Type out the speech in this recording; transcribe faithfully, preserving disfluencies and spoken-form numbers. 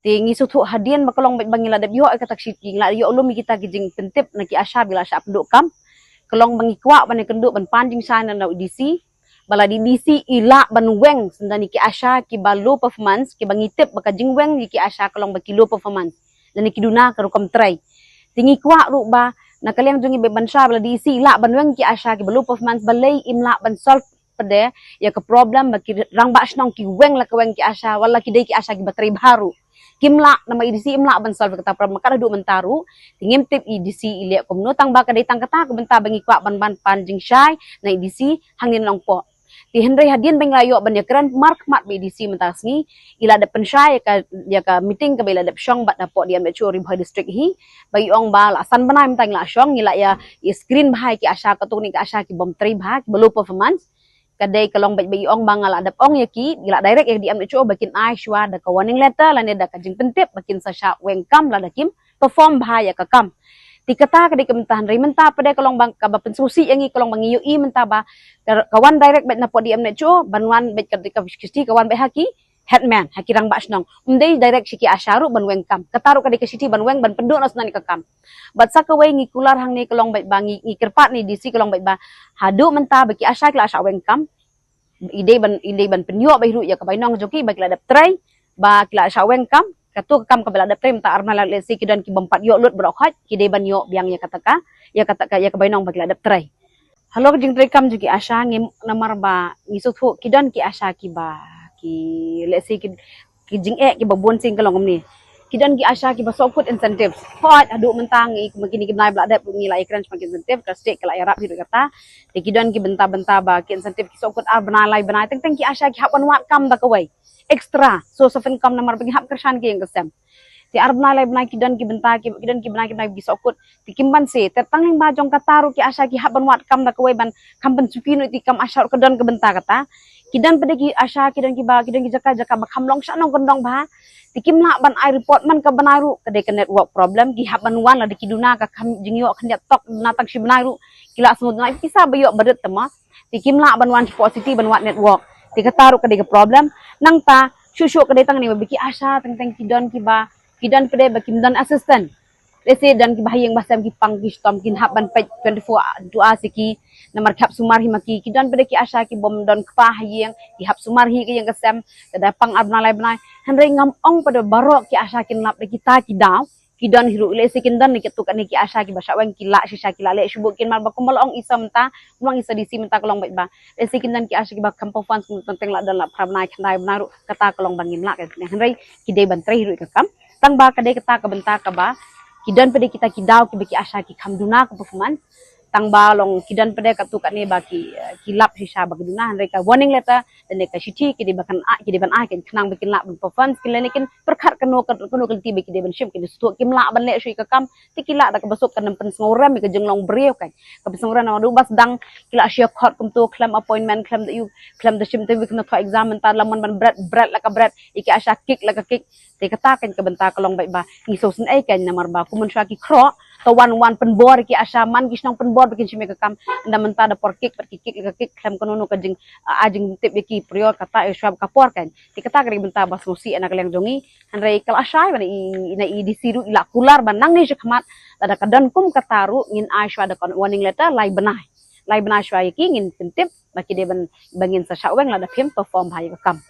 Te ngi sngewthuh hadien ba ka long bad ba ngi la dep ïoh ïa kata ka shithi, ngi la ïoh lum ïa kita ki jingpyntip na ki ASHA ba la shah pynduh kam. Ka long ba ngi kwah ban ïakynduh ban pan jingshai na u DC. Ba lada i DC i lah ban weng sngewdei ïa ki ASHA kiba low performance, kiba ngi tip ba ka jingweng ïa ki ASHA ka long ba ki low performance, lane ki duna ka rukom trei. Te ngi kwah ruh ba na ka liang jong ngi ba ban shai ba lada i DC i lah ban weng ki ASHA kiba low performance, balei im lah ban solve pat de ïa ka problem ba ki rangbah shnong ki weng la ka weng ki ASHA, wat la ki dei ki ASHA kiba trei bha ruh, kim lah, namar i DC im lah ban solve kata ka problem kat haduh mynta ruh. Te ngim tip i DC i leh kumno, tang ba ka dei tang kata ka bynta ba ngi kwah ban ban pan jingshai na i DC hangne na Nongpoh. Te hynrei hadien ba ngi la ïoh ban ïakren markhmat bad i DC mynta ka sngi, i la dep pynshai ïa ka, ïa ka meeting kaba i la dep shong bad hapoh DMHO Ri Bhoi District hi, ba i ong ba la san bnai mynta ngi la shong, ngi la ïa, ïa screen bha ïa ki ASHA, katto katne ki ASHA ki bym trei bha, kiba low performance. Ka dei ka long bad ba i ong ba nga la dep ong ïa ki, i la direct ïa ka DMHO ba kin ai shuwa da ka warning letter lane da ka jingpyntip ba kin sa shah weng kam lada kim perform bha ïa ka kam. Te kata ka dei ka bynta, hynrei mynta pat de ka long ba kaba pynsngewsih ïa ngi ka long ba ngi ïohi mynta ba ka, ka wan direct bad napoh DMHO, ban wan bad ka, ka shithi ka wan bad ha ki headman, ha ki rangbah shnong. Ym dei direct sha ki ASHA ruh ban weng kam. Kata ruh ka dei ka shithi ban weng ban pynduh noh shuwa ïa ka kam. Bad sa kawei ngi kular hangne ka long bad ba ngi, ngi kyrpad na i DC ka long bad ba haduh mynta ba ki ASHA ki la shah weng kam. I dei ban, i dei ban pynïoh bad hi ruh ïa ka bainong jong ki ba ki la dep trei, ba ki la shah weng kam. Kato ka kam kaba la dep trei mynta ar bnai, lada lehse ki don ki bym pat ïoh lut baroh khoit, ki dei ban ïoh biang ïa kata ka, ïa kata ka, ïa ka bainong ba ki la dep trei. Halor ka jingtrei kam jong ki ASHA ngim, namar ba ngi sngewthuh ki don ki ASHA kiba, ki, lehse ki, ki jingeh kiba bun sien ka long kumne. Ki don ki ASHA kiba sngewkut incentive. Hooid, haduh mynta ngi, ma kine ki bnai ba la dep ngi la ïakren shaphang ki incentive, ka state ka la ïarap hi ruh kata. Te ki don ki bynta bynta ba ki incentive ki sngewkut ar bnai lai bnai, teng teng ki ASHA ki hap ban wad kam da kawei extra source of income namar ba ki hap kyrshan ki ïing ki sem. Te ar bnai lai bnai ki don ki bynta ki, ki don ki bnai ki bnai ki sngewkut. Te kim banse, te tang lyngba jong kata ruh ki ASHA ki hap ban wad kam da kawei ban kham ban suki noh ïa ki kam ASHA ruh, ka don ka bynta kata. Ki don pat de ki ASHA, ki don kiba, ki don ki jaka jaka ba kham long shnong kyndong bha. Te kim lah ban ai report man ka bnai ruh, ka dei ka network problem, ki hap ban wan lada ki duna ka kham jingïoh khyndiat tok, duna tang shi bnai ruh ki la sngewduna, ki sa ba ïoh ba rit te ma. Te kim lah ban wan shapoh city ban wad network. Te kata ruh ka dei ka problem. Nangta shuh shuh ka dei tang ne ba ki ASHA teng teng ki don kiba, ki don pat de ba kim don assistant. Lehse don kiba ha ïing ba sem ki pang ki shitom, kin hap ban peit twenty-four hours ïa ki, namar ki hap sumar hi ma ki. Ki don pat de ki ASHA ki bym don kpa ha ïing, ki hap sumar hi ka ïing ka sem, ka da pang ar bnai lai bnai. Hynrei ngam ong pat de baroh ki ASHA kin lap da kita ki daw. Ki don hi ruh, lehse kin don ne ki tu ka ne ki ASHA kiba shah weng, ki lah shisha, ki lah leh shuh bha kin, mar ba kumba la ong i sa mynta, kumba ong i sa DC mynta ka long bad ba lehse kin don ki ASHA kiba kham performance, kum teng teng la don la phra bnai khyndai bnai ruh, kata ka long ba ngim lah ka. Hynrei ki dei ban trei hi ruh ïa ka kam. Tang ba ka dei kata ka bynta kaba ki don pat de kita ki daw kiba ki ASHA ki kham duna ka performance. Tang ba long ki don pat de katu kane ba ki, eh, ki lap shisha ba ki duna, hynrei ka warning letter lane ka shithi ki dei ba kan ai, ki dei ban ai, kan khnang ba kin lah ban performance, kin lane kin pyrkhat kano ka, kano ka lynti ba ki dei ban shim, kin sngewthuh kim lah ban leh shuh ïa ka kam. Te ki lah da kaba suk kan ym pynsngewrem ïa ka jinglong briew kan. Ka pynsngewrem namar ba sdang ki la shah khot kumto, khlem appointment, khlem da ïoh, khlem da shim interview, khlem da thoh exam, mynta la mon ban bret, bret la ka bret, ïa ki ASHA kick la ka kick. Te kata kan ka bynta ka long bad ba ngi sngewsynei kan, namar ba kum mynshuwa ki khroh, ka wan wan pynbor ïa ki ASHA, man ki shnong pynbor ba kin shim ïa ka kam, ynda mynta da por kick pat ki kick la ka kick, khlem kano kano ka jing, ah, jingtip ïa ki prior kata ïa shuwa ka por kan. Te kata ka dei ka bynta ba sngewsih na ka liang jong ngi. Hynrei ka la shai ba na i, na i DC ruh i la kular ba nangne shakhmat lada ka don kum kata ruh ngin ai shuwa da ka warning letter lai bnai. Lai bnai shuwa ïa ki, ngin pyntip ba ki dei ban, ba ngin sa shah weng lada phim perform bha ïa ka kam.